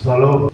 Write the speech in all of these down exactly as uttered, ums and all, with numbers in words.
Shalom.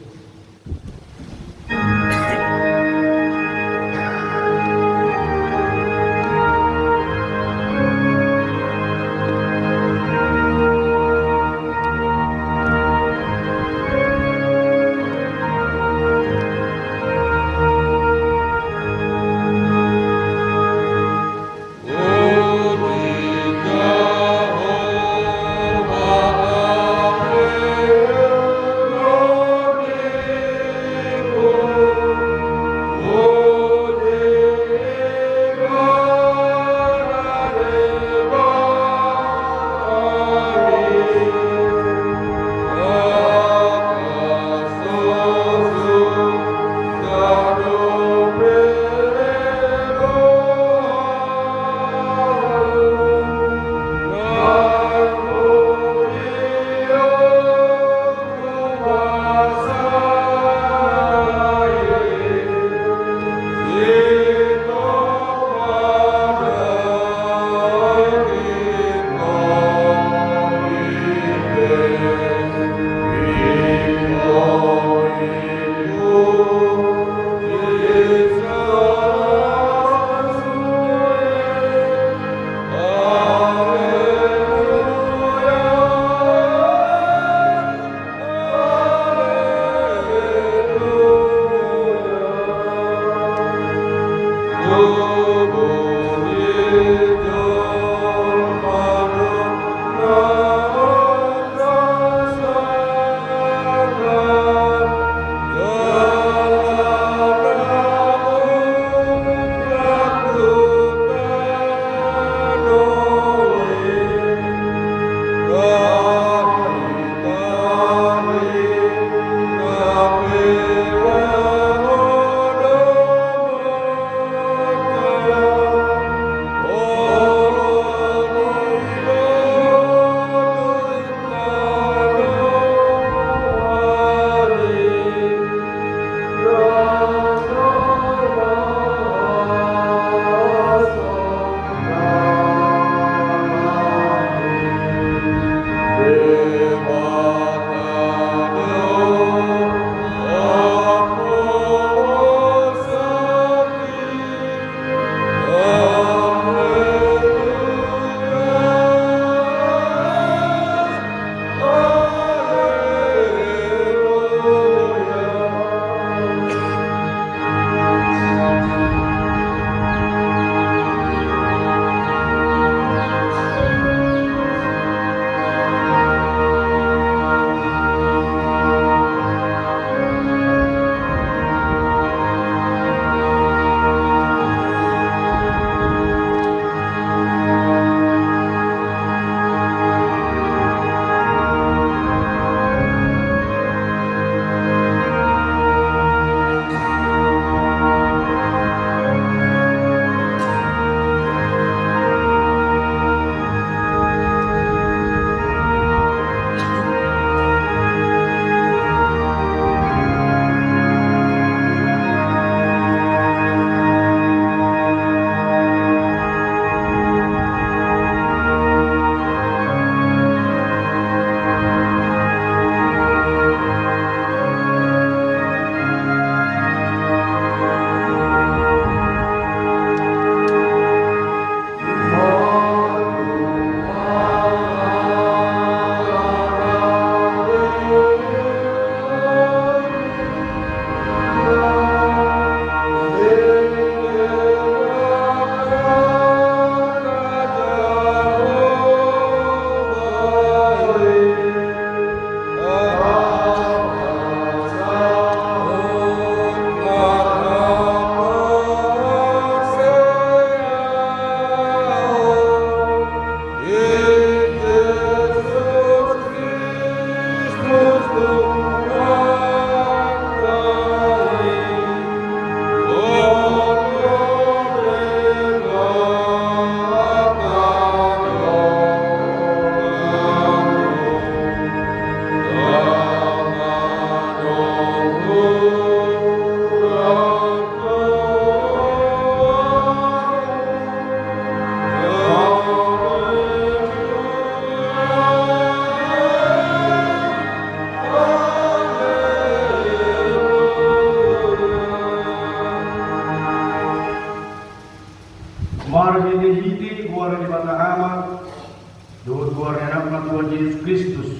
Tuhan Jesus Kristus,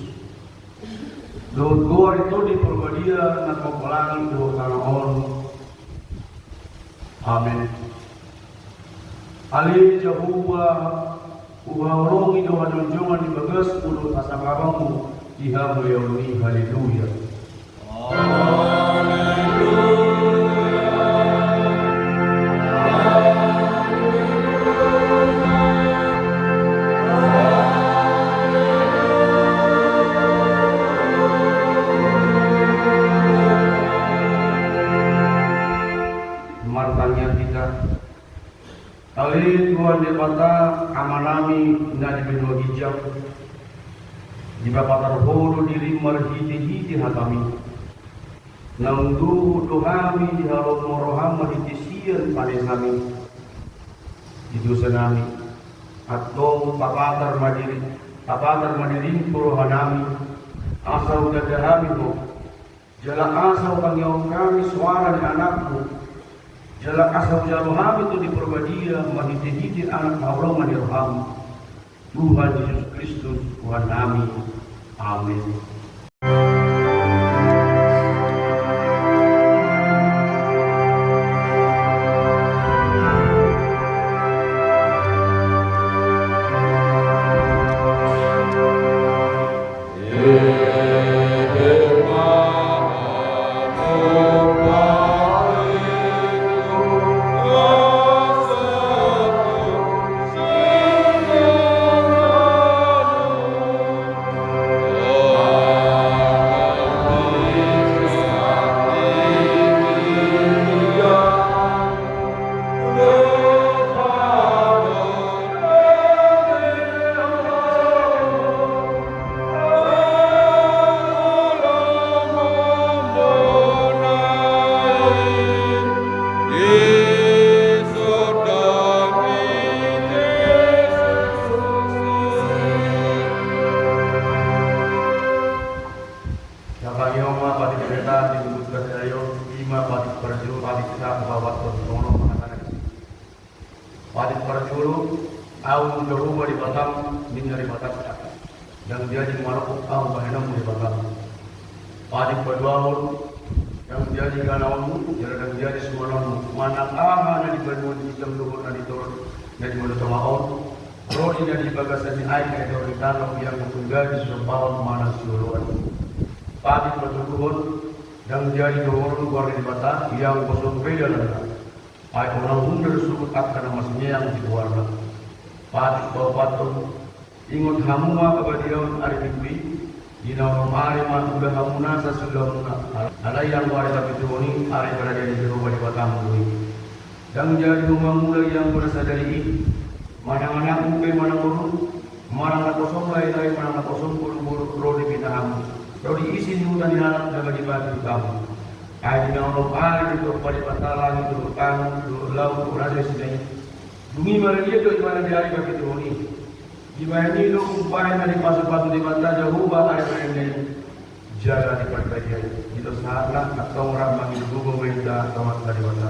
dohot goar ni Tondi Parbadia na mamboan langit dohot tano on. Amen. Ale Jahowa, huhaholongi do hajonjongan ni bagasmu dohot hasangapmu di hamuliaonmi. Haleluya. Martangiang hita. Ale Tuhan Debata, Amanami na di banua ginjang, dipapatar Ho do dirim marhitehite hatami. Naung dohot do hami di halomoan roham marhite sian panesanami di dosanami. Antong papatar ma diri, papatar ma dirim tu rohanami, asa hutanda hami Ho. Jala asa hutangihon hami soara ni Anakmu. Jala asa hujalo hami Tondi Parbadia marhitehite Anak haholongan ni roham, Tuhan Jesus Kristus Tuhannami. Amen. Ia paingot ma patik berita di Lukas Dayo, ima patik parjolo, patik sa, pawaton, tolong mengatakan. Patik parjolo, Ahu Jahowa Debatam, ninna Debatanta. Ndang jadi manopot Ahu bahenonmu Debatam. Patik paduahon, ndang jadi ganaonmu, jala ndang jadi sumanonmu. Manang aha na di banua ginjang dohot na di tor, na di banua tonga on, ro di na di bagasan ni aek na di tor ni tano, ianggo tung jadi sisombahon manang sioloan. Patik patoluhon, ndang jadi dohonon goar ni Debata, ianggo sotung be dalanna. Ai unang hundul suhut angka na marsingeang di goarna. Patik paopathon, ingot hamu ma parbadiaon ari Minggu i, di na onom ari ma ula hamu nasa siulaonmuna, alai anggo ari papituhon i ari parbadiaan ni Jahowa Debatam do i. Ndang jadi ho mangula ianggo na sadari i, manang anakmu pe manang borunmu, manang naposom lae-lae manang naposom boru-boru ro dipina hamu, ro di isi ni huta ni halak na bagi-bagi hamu. Ai di na onom ari ditompa Debata langit dohot tano dohot laut dohot na di nasida i. Dung i mardia do ibana di ari papituhon i. Dibahen i do umbahen na dipasu-pasu Debata Jahowa ari parbadiaan i. Jala di parbadiaan i. Di tonga sahatna, antong rap mangido gogo ma hita tu Amanta Debata.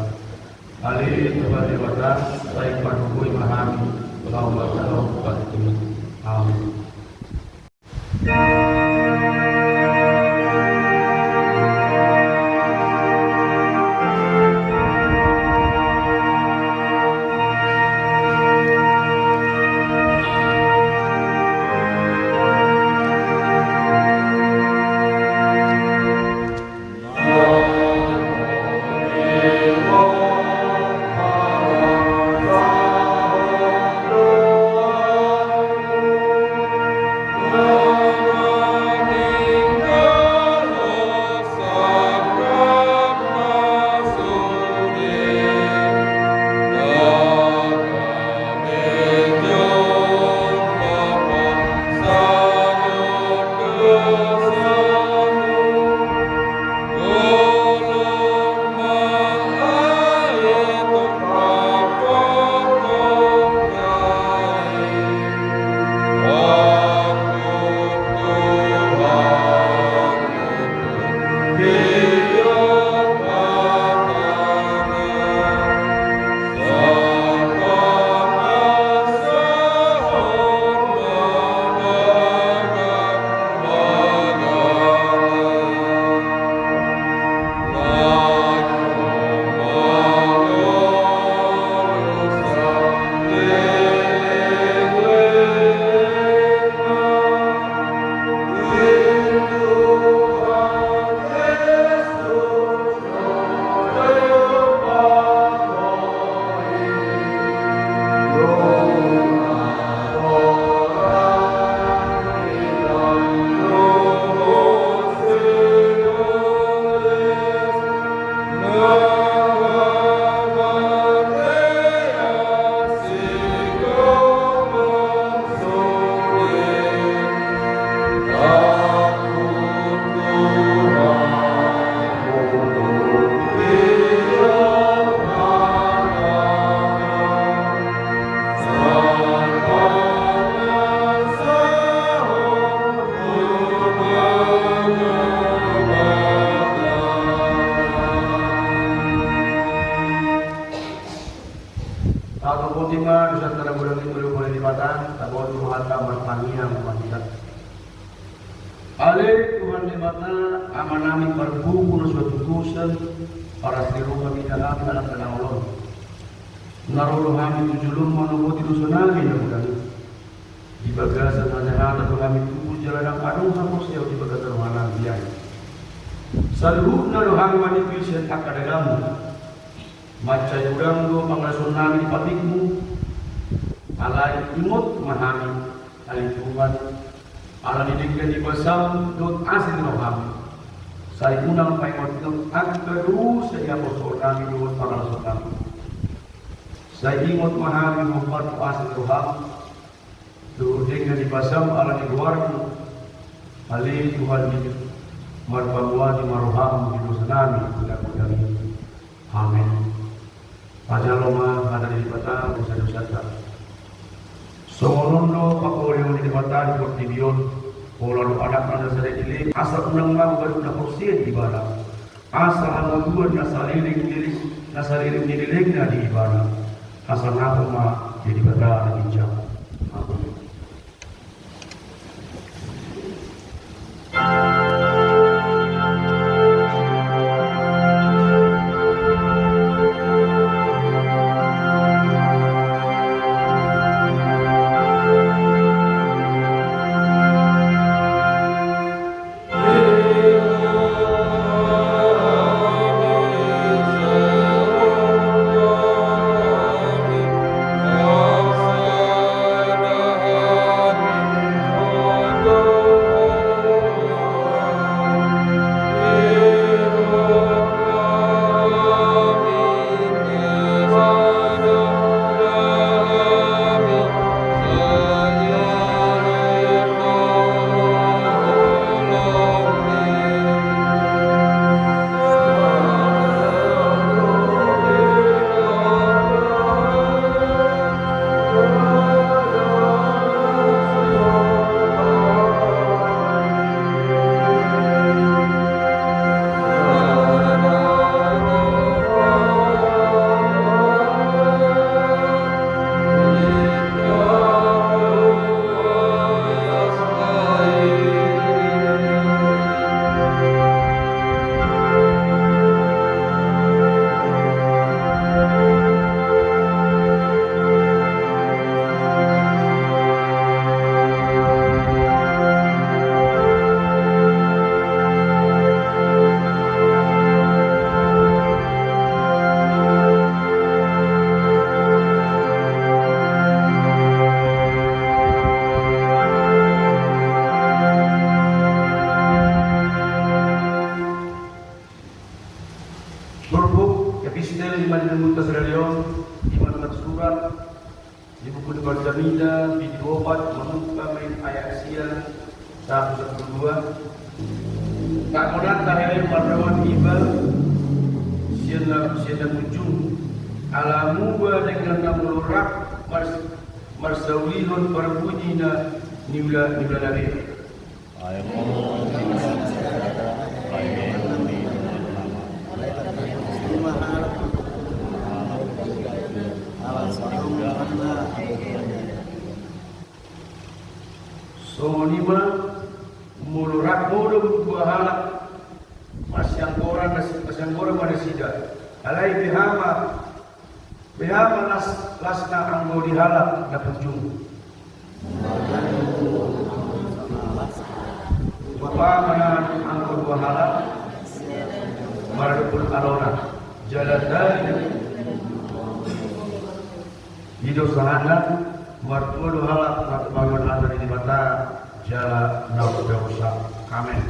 Ale Tuhan Debata, sai pargogoi ma hami, laho marsaor tu hatami. Amen. Di ma dosa na godang i, molo boleh Debata, taboan rohanta martangiang ma hita. Ale Tuhan Debata, Amanami parpudi na so hatutusan, paras ni roha ma di hami, anak na olo on. Na ro do hami tu jolom manoboti dosanami na godang i. Di bagasan hajahatan do hami tubu jala ndang adong haporseaon di bagasan rohanami. Saluhutna do hami manipil sian angka dagamu. Mansai godang do pangalaosion nami di patikmu. Alai ingot ma hami, ale Tuhan, ala ni denggan ni basam dohot asi ni roham. Sai unang paingotingot angka dosa ni haporseaon nami dohot pangalaosion nami. Sai ingot ma hami, hombar tu asi ni roham, tu denggan ni basam ala ni goarmu. Ale Tuhan, marpanguati ma roham di dosanami na godang i. Amen. Pajalo ma hata ni Debata dosandosanta. Songon on do pangkoleon ni Debata di portibi on, pola do Anakna na sada dilehon, asa unang mago ganup na porsea di Ibana. Asa hamuduan na saleleng ni leleng, na saleleng ni lelengna di Ibana. Hasangapon ma di Debata na ginjang. Amen. Turpuk epistel i ma di Dohot Kasarion, i ma na tarsurat di buku ni Parjamita, bindu opat, mamungka ma i ayat sia sahat tu sampulu dua. Tangkonan tahe mardaoan iba sian na, sian na punjung. Ala muba denggan na molo rap mars-, marsaulihon parbunyi na niula, niula na be. Songon i ma, molo rap modom dua halak, masianggoran, masianggoran ma nasida. Alai beha ma, beha ma las, lasna anggo di halak na punjung. Umpama na anggo dua halak mardohot alona jala tali. I do sahatna, martua do halak na tumangihon hata ni Debata jala na umdosa. Amen.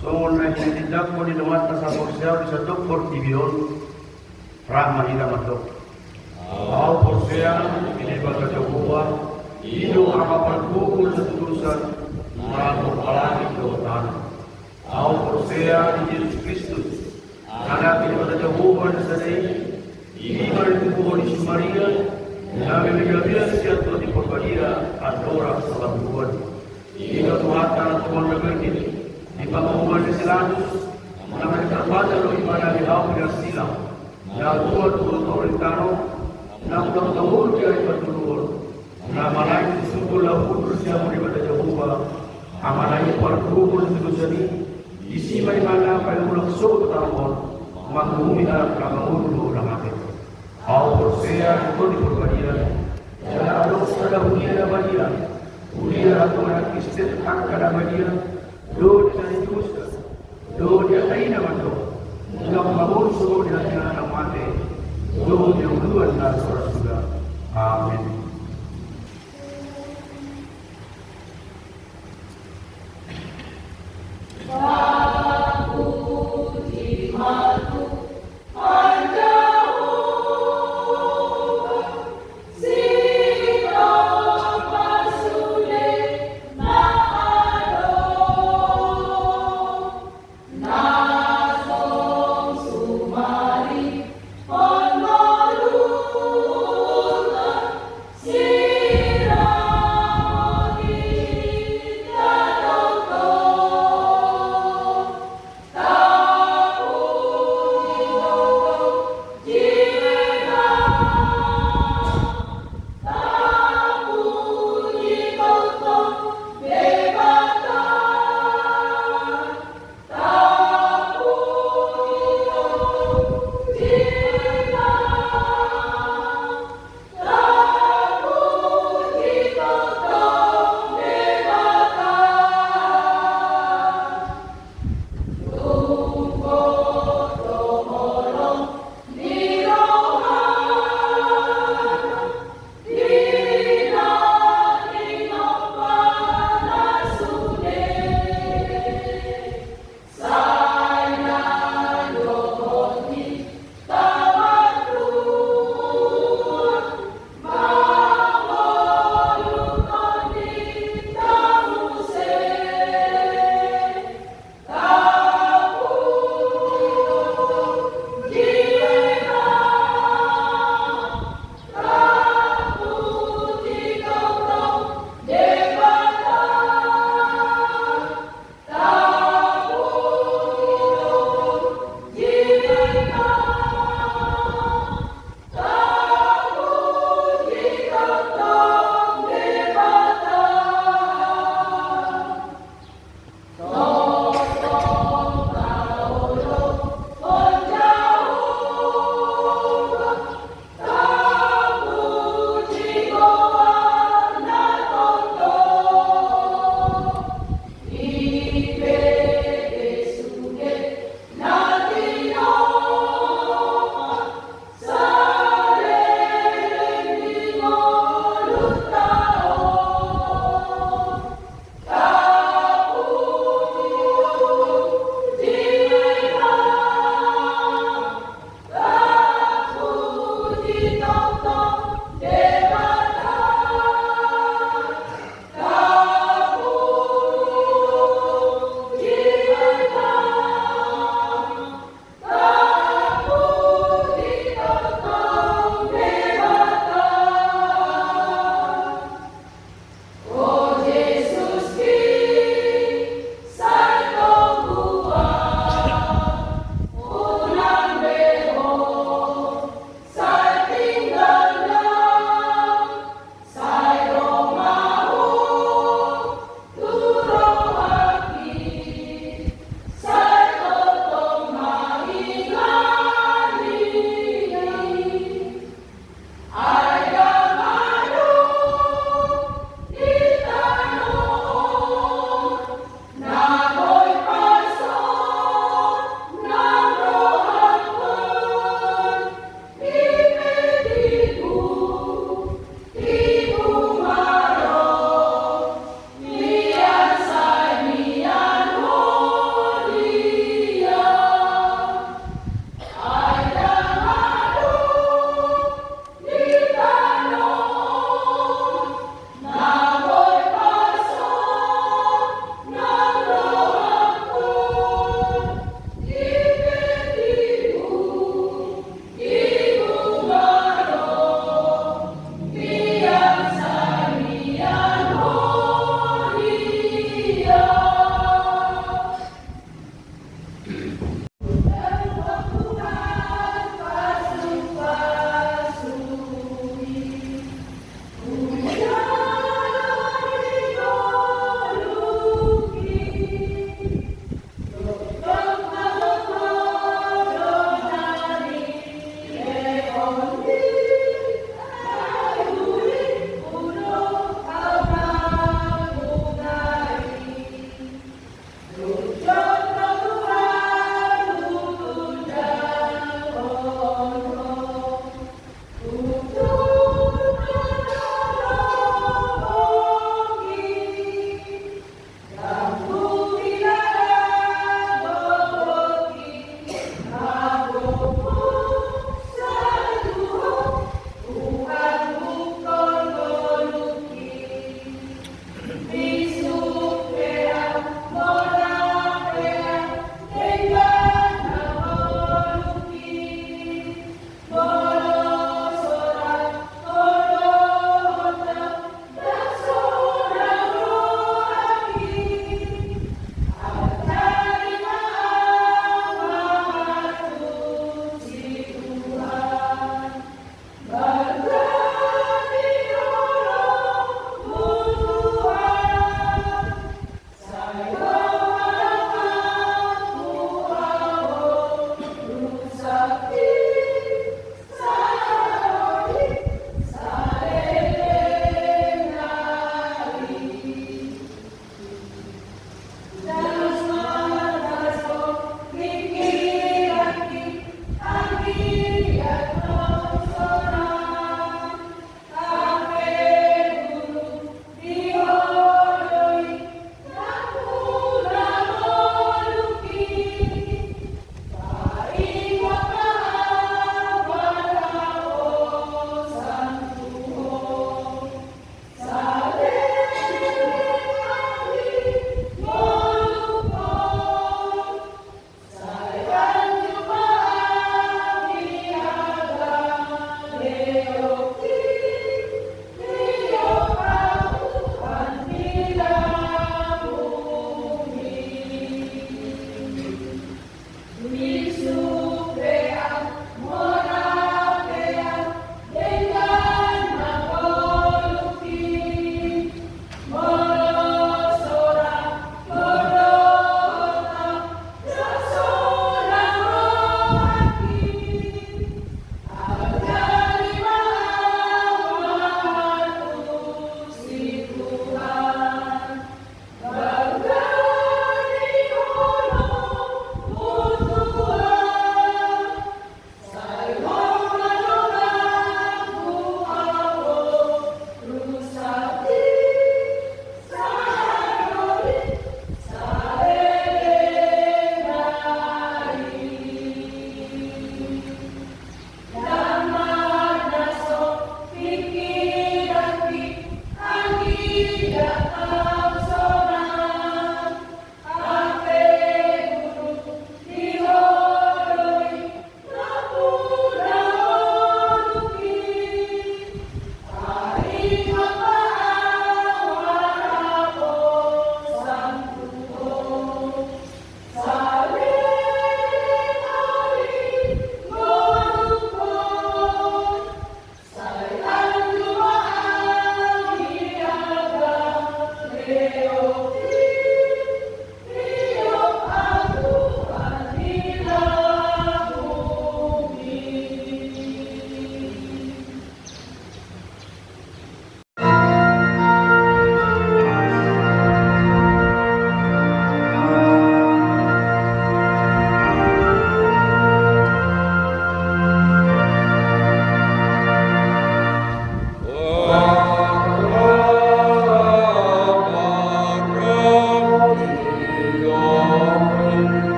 Songon na hinitindangkon ni Tuhanta saporseaon di sandok portibi on, rap ma hita mandok: Ahu porsea di Debata Jahowa, i do Ama parhobas ni hatutusan, langit, langit dohot tano. Ahu porsea di Jesus Kristus, Anak ni Debata Jahowa na sada i, i ma na ditubuhon ni si Maria, na gabe gabean sian Tondi Parbadia, andorang so lam tubuan. I do Tuhanta na tumandangkon diri di pangomoan ni si Pilatus, na manjalo do Ibana di hau di silang, na tuat tu toru ni tano, na mangulahon ngolu di ari patoluhon, na manaek tu surgo laho hundul sian Debata Jahowa, Amana i parhobas ni hatutusan i, disi ma Ibana paimulak sogot tu tano on, manguhumi halak na mangolu dohot na mate. Ahu porsea di Tondi Parbadia, jala adong sada huria na badia, huria hatorangan Kristen angka na badia, dohot di na niudusan, dohot di angka i na mandok: Unang mangolu sogot di hatiha na mate, dohot di hangoluan na so ra suda. Amen.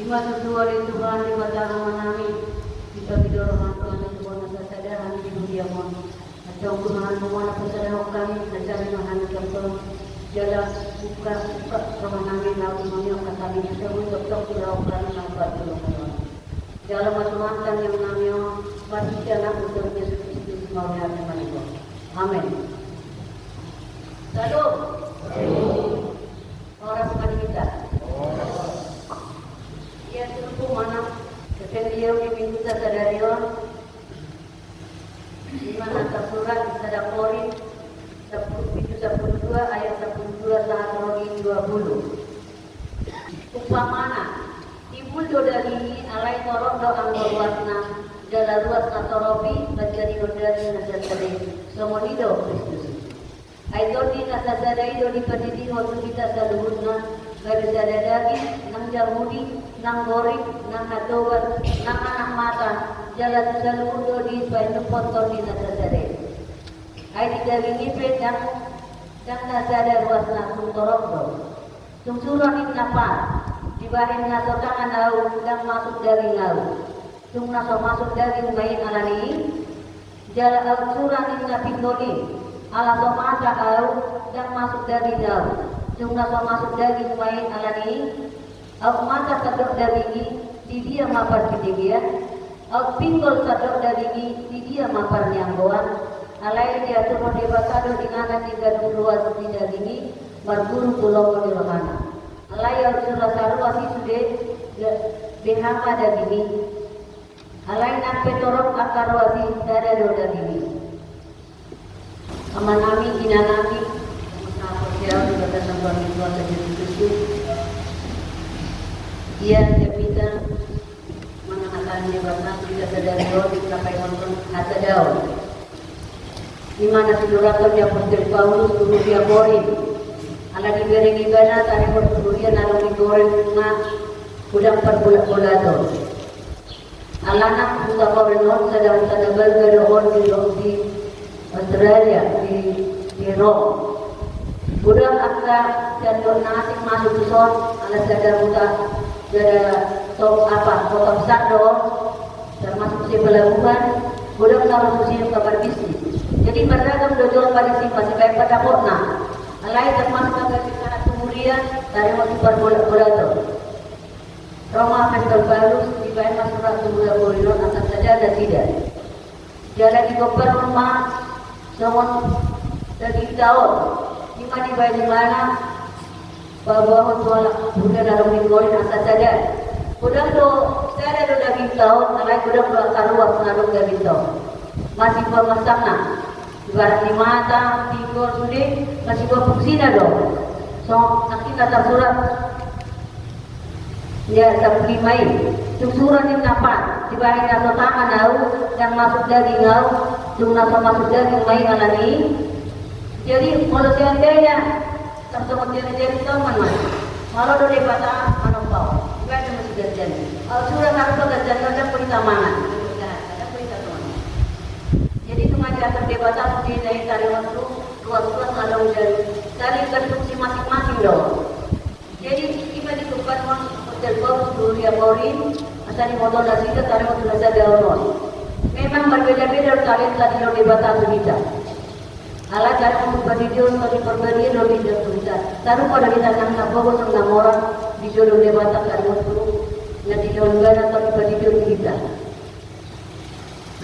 Ima tutu ale Tuhan Debata Amanami, dipamidoro hami tu hami tu bona sasada hami di dunia on. Antong Tuhan, nunga na pasadahon hami, na sari ma hami tongtong. Jala buka, buka roha nami na umum yang kata hami bisa untuk tok tu roha nami na buat tu roha nami. Jala ma Tuhan tangiang nami on, marhite Anakmu Tuhan Jesus Kristus, mauliate ma di Ho. Amen. Syalom. Horas ma di hita. Ia turpuk ma na, Evangelio di Minggu sadari on, di mana tersurat di sada Korint, sepuluh, pitu, sepuluh dua ayat sepuluh dua sahat ro di dua puluh. Umpamana, timbul do daging i alai torop do anggo ruasna, jala ruas na torop i manjadihon daging na sasada i, songon i do Kristus i. Ai tondi na sasada i do dipatindihon tu hita saluhutna, gabe sada daging, nang Jahudi, nang Gorik, nang na tobat, nang anak mata, jala tu saluhut do dipainumhon tondi na sasada i. Ai di daging i pe ndang, ndang na sada ruasna, tung torop do. Tung sura ninna pan, dibahen na so tangan ahu, ndang masuk daging ahu. Tung na so masuk daging ma i alani i. Jala aut sura ninna pinggol i, ala so mata ahu, ndang masuk daging ahu. Tung na so masuk daging ma i alani i. Aut mata sandok daging i, di dia ma parpitigean? Aut pinggol sandok daging i, di dia ma parnianggoan? Alai diaturhon Debata do inganan di ganup ruas di daging i, marguru tu longo ni rohana. Alai aut sura saruas i sude, beha ma daging i. Alai nang pe torop angka ruas i, sada do daging i. Amanami, inanami, na sahaporseaon di bagasan Tuhan Jesus Kristus. Ia jamita manang hata ni Debata, di sadari on, na paingothon hasadaon. Ima na sinurathon ni apostel Paulus tu huria Korint. Ala dibereng ibana taringot tu huria na adong di Korint na godang parbolatbolaton. Alana huta Korint on sada huta na balga do on di, di Austria, di, di Rom. Godang angka sian luar na asing masuk tu son, ala sada huta, sada top apa, kota besar do on, termasuk si pelabuhan, godang na ro tusi angka marbisnis. Jadi marragam do jolma disi, masih baik pada kotna. Alai termasuk angka di sana tu huria, taringot tu parbolatbolaton. Ro ma apostel Paulus, dibahen ma surat tu huria Korint on, asa sada nasida. Jala digombarhon ma songon dagingta on. Ima dibahen ibana, paboahon tu halak huria na adong di Korint asa sada. Godang do, sada do dagingta on, alai godang do angka ruas na adong dagingta on. Masih pamasangna. Ibarat ni mata, pinggol, sude, masih bapung sina do. So, nangkin na tarsurat. Ya, sapulima i. Tung sura ninna pan, dibahen na so tangan ahu, ndang masuk daging ahu, tung na so masuk daging ma i alani i. Jadi, molo seandainya, tarsongon dia na jadi toman ma. Malo do Debata manompa on. Ibahen do masiganjang. Aut sura na rupa ganjang, ndang boi tamangan. Ndang boi tamangan. Jadi, tung diatur Debata, sude na i taringot tu ruas-ruas na adong di saling berfungsi masing-masing do. Jadi, ima digombarhon apostel Paulus tu huria Korint, asa diboto nasida taringot tu hasadaon on. Memang marbeda-beda do talenta dilehon Debata tu hita. Alai taringot tu padidion, Tondi Parbadia do dilehon tu hita. Sarupa do hita nang na bogo nang na mora dilehon Debata taringot tu na dilehon ibana Tondi Padidion tu hita.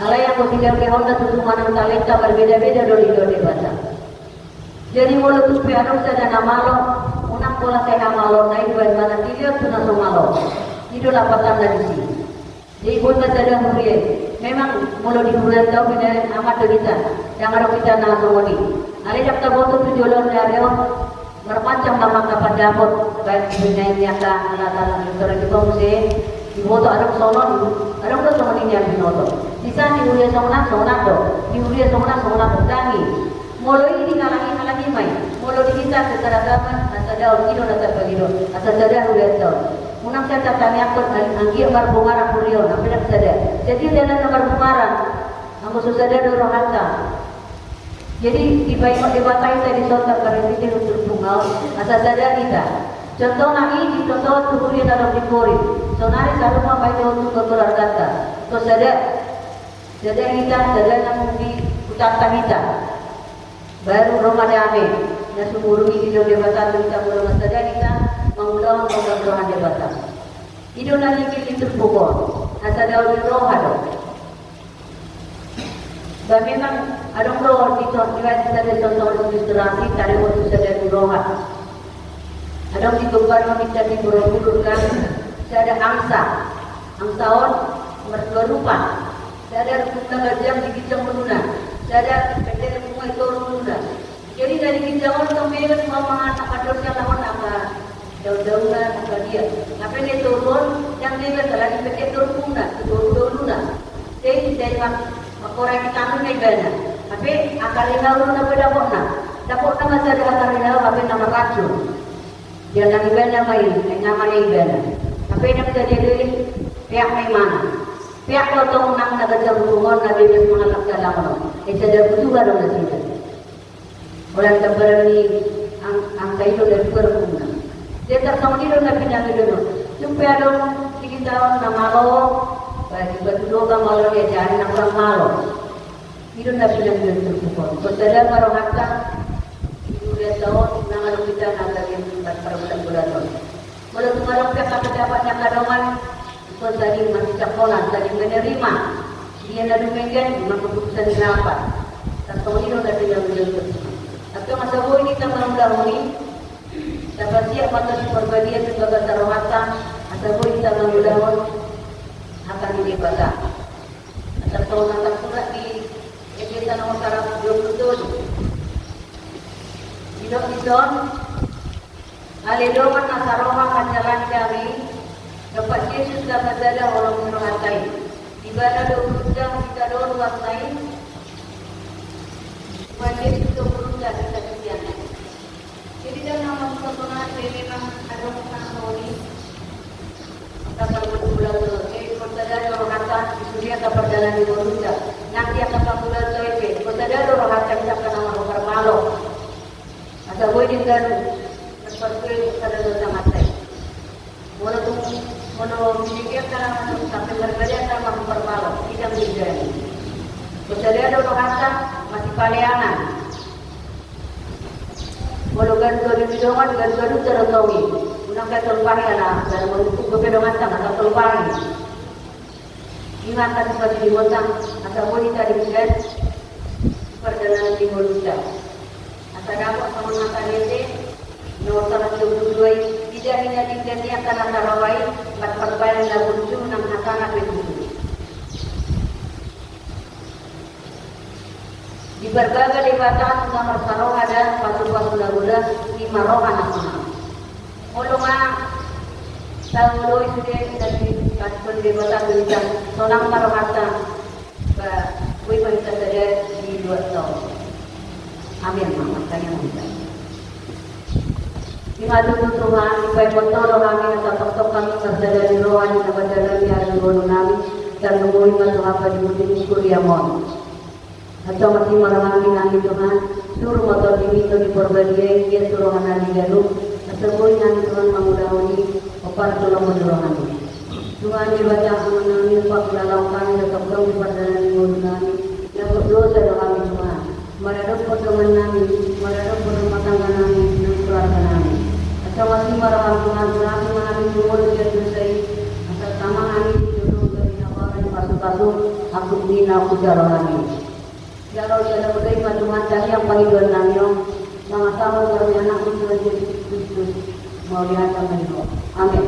Alai anggo dilehononna tutu manang talenta marbeda-beda do dilehon Debata. Jadi molo tung pe adong sada na malo, unang pola sai hamaloonna i dibahen manang dilehon tu na so malo. I do lapatanna disi. Jadi boi ma sada huria i. Memang molo di hurianta on binahen aman do hita. Ndang adong hita na songon i. Alai ndang taboto tu joloan ni ari on. Marmacam ma angka pandapot, baik di binahen ni angka anak-anak dokter i, muse diboto adong songon, adong do songon i nian binoto. Di san di huria songon an, songon an do. Di huria songon an, songon an do. Ndang i. Molo i dihalangi, halangi ma i. Molo di hita keseragaman, hasadaon i do na tarpangido. Asa sada hurianta on. Unang sai tatangiangkon, anggiat marbungaran huria on, ampe ndang sada. Jadi dalan na marbungaran, anggo so sada do rohanta. Jadi, dipaingot Debata hita di son, marhite turpukna on, asa sada hita. Contohna i di toto tu huria na adong di Korint. Saonari sarupa ma i tu keluarganta. Tung sada, sada hita, sada nang di hutanta hita. Baru ro ma dame na sumurung i, didok Debata tu hita molo marsada hita mangulahon na hinaholongan Debata. I do na nilehon ni turpuk on, asa dao ni roha do. Ba memang adong do di to-, di bagasan sada contoh ilustrasi, taringot tu sada ni roha. Adong di gombar on, di Borobudur kan, sada angsa. Angsa on marrua rupa. Sada rupukna ganjang di ginjang ngoluna. Sada pendek, rupukna di toru ngoluna. Jadi na di ginjang on tong bebas ma mangan, na mandor sian laho on angka daun-daunan, angka dia. Hape na di toru on ndang bebas, alani pendek do rupukna, di toru do ngoluna. Jadi, jadi mak-, mangkorek tangan ma ibana. Hape akar ni na ulu na pe dapotna. Dapotna ma sada akar ni na ulu, hape na marracun. Dia nang ibana ma i, nang ibana. Hape nang sada dia do i, peak ma imana. Peak do tong nang na ganjang rupuk on, na bebas mangalap dalan on. Eh, sada butuha do nasida. Holan gambaran ni ang-, angka i do na dua rupukna. Dia tarsongon i do na pinangido on. Sude pe adong di hita on na malo, ba di batu loba malo dia, jadi na hurang malo. I do na pinangido ni turpuk on. Asa sada ma rohanta di hurianta on, nang adong hita na bagian parbulat-bulat on. Molo tung adong pe angka pendapat ni angka dongan, ingkon saling masijahonan, saling menerima. Dia na dumenggan, ima keputusan ni rapat. Tarsongon i do na pinangido ni turpuk on. Antong asa boi hita mangulahon i, tapasiat ma tu Parbadia tu bagasan rohanta, asa boi hita mangulahon hata ni Debata. Tarsongon na tarsurat di Efesa nomor saratus dua puluh tolu. Didok dison, ale dongan na saroha manjalani hami, dompak Jesus na pasada holong ni rohanta i. Di ibana do umurta, hita do ruasna i. Tuhan Jesus do umurta, hita do sianna i. Jadi, dan nama buka pengaruh dari memang ada orang tahu ni. Kita perlu bulan tu, jadi, kota dari rohanta, di dunia tak perjalanan di Indonesia. Nanti akan tak bulan tu, itu. Kota dari rohanta, kita akan nama parmalo. Asa boi di dalam, seperti pada dosa mati. Molo tung, molo minikia kana masuk sampe marbadata ma parmalo, hita minikia. Asa dao do rohanta masipaleangan. Molo ganup-ganup ni dongan, ganup-ganup do tong i. Unang pe tolpahi ala, ganup-ganup pe donganta, masa tolpahi. Ima angka sipasilingonta, asa boi hita denggan pardalanan ni ngolunta. Asa dapot songon hata ni Ende, nomor saratus dua puluh dua i, diida hita denggan ni angka na saroha i, marparbaen na burju nang hatana pe tutu. Diparbaga Debata tu na marsaroha da, pasupasu na goda, ima roha na sonang. Molo nga taoloi sude na dipasupasu Debata tu hita, sonang ma rohanta, ba boi ma hita sada di luat tong. Amin. Ima tutu Tuhan, dipaingot Ho do hami, asa tongtong hami marsada di roha di na mandalani ari ni ngolu nami, tarlumobi ma Tuhan padibuti ni huriaM on. Antong asi ma rohami nami Tuhan, suru ma TondiM i, Tondi Porbadia i, ia tu roha nami ganup, asa boi nami Tuhan mangulahon i, hombar tu lomo ni rohami. Tuhan Debata Amanami, pakilalahon hami na tongtong di pardalanan ni ngolu nami, na berdosa do hami Tuhan, maradophon dongan nami, maradophon rumah tangga nami, nang keluarga nami. Antong asi ma rohaM Tuhan, ulapi ma hami tu ngolu sian dosa i, asa tama hami tu jolo, tu habaoran ni pasupasu, angkup ni na hujaha rohami. Jalo, jalo, udah ima Tuhan, tadi yang pangidoan nami on, mangasahon roha ni AnakMu Tuhan Jesus Kristus, mauliate ma di Ho. Amin.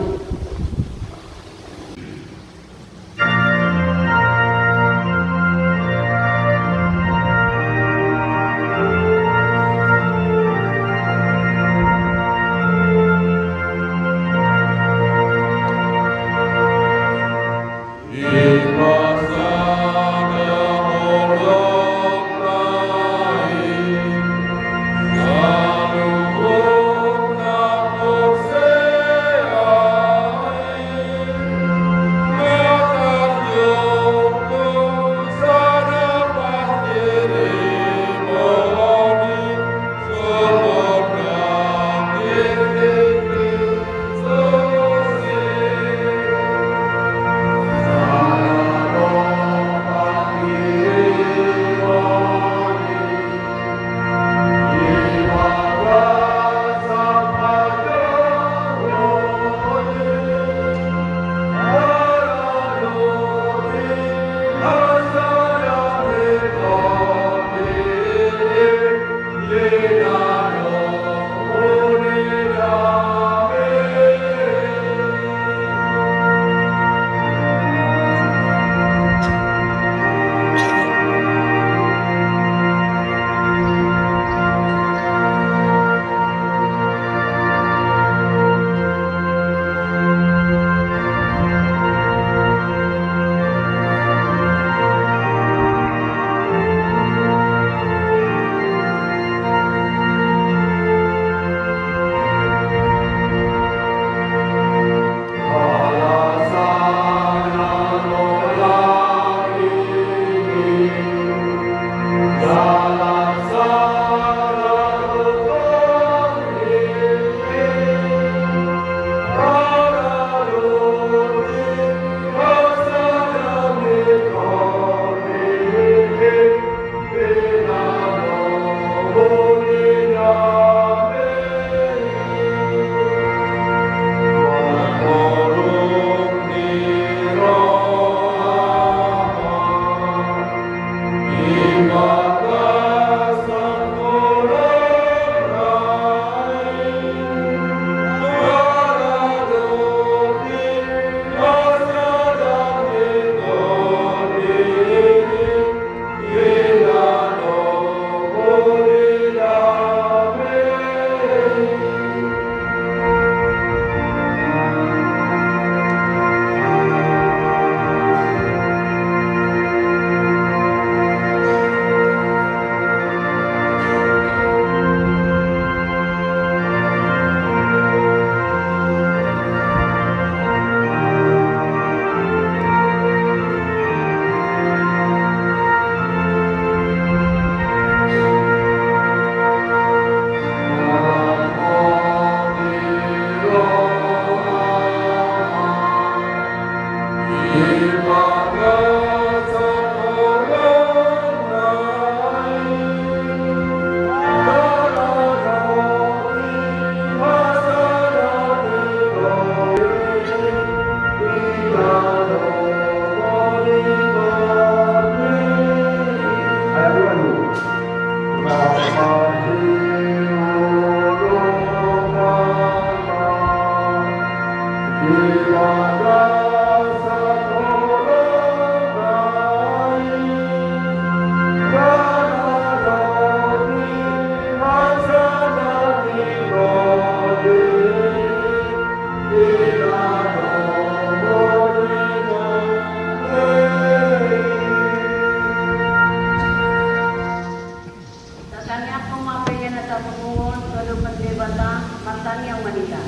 Tatangiangkon ma pelean na sapungu on tu adopan Debata, martangiang ma hita.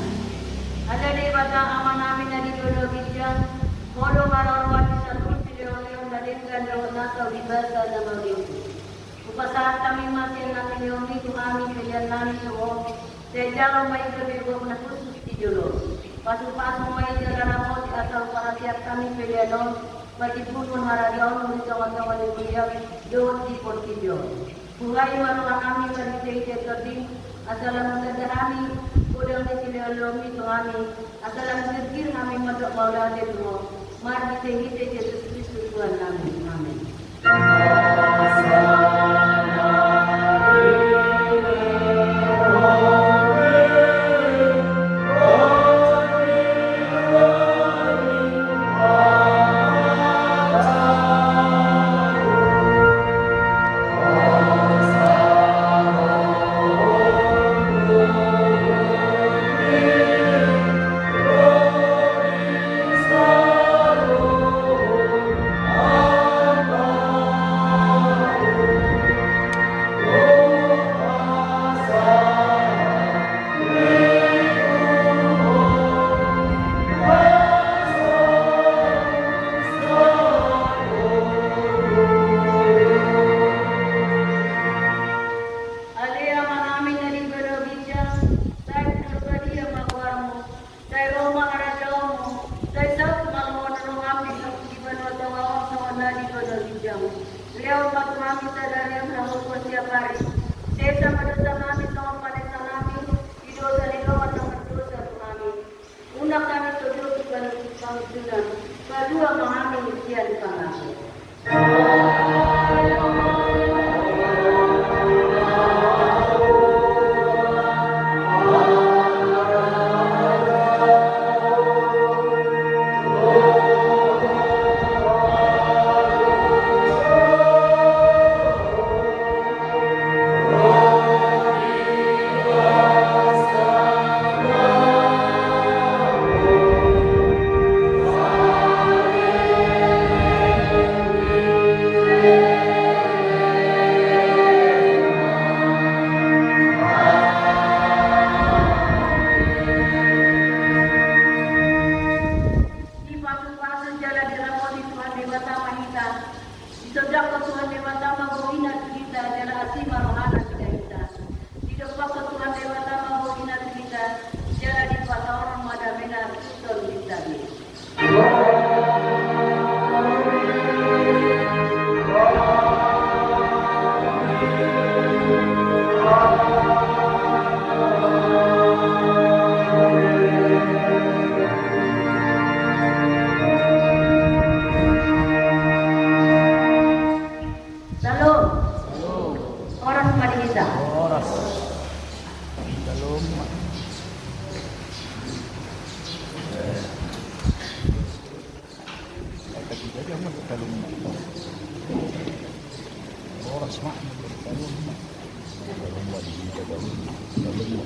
Ale Debata Amanami na di banua ginjang, Ho do haroroan di saluhut silehonlehon na denggan dohot na tau di basa na mauliate. Hupasahat hami ma sian na silehomi tu hami peleannami tu Ho, sai jalo ma i gabe gok na hushus di jolo. Pasupasu ma i jala ramoti asa huparasiat hami pelean on, marhite harajaonmu di tongatonga ni huriam dohot di portibi on. Buhai ma rohanami marhitehite Tondim, asa lam hutanda hami godang ni silehonlehonmi tu hami, asa lam girgir hami mandok mauliate tu Ho, marhitehite Jesus Kristus Tuhannami. Amen. Ale Amanami na di banua ginjang, sai pinarbadia ma goarmu, sai ro ma harajaonmu, sai saut ma lomo ni roham di banua tonga on songon na di banua ginjang. Lehon ma tu hami sadari on hangoluan siapari. Sesa ma dosanami songon panesanami di dosa ni dongan na mardosa tu hami. Unang hami togihon tu pangunjunan, palua ma hami sian pangago. Dipasupasu jala diramoti Tuhan Debata ma hita. Disondangkon Tuhan Debata ma bohina tu hita jala asi ma rohana tu hita. Didompakkon Tuhan Debata ma bohina tu hita jala dipasaorhon ma damena tu tondim. Syalom. Syalom. Horas ma di hita. Horas. Syalom. Horas ma. Syalom. Syalom.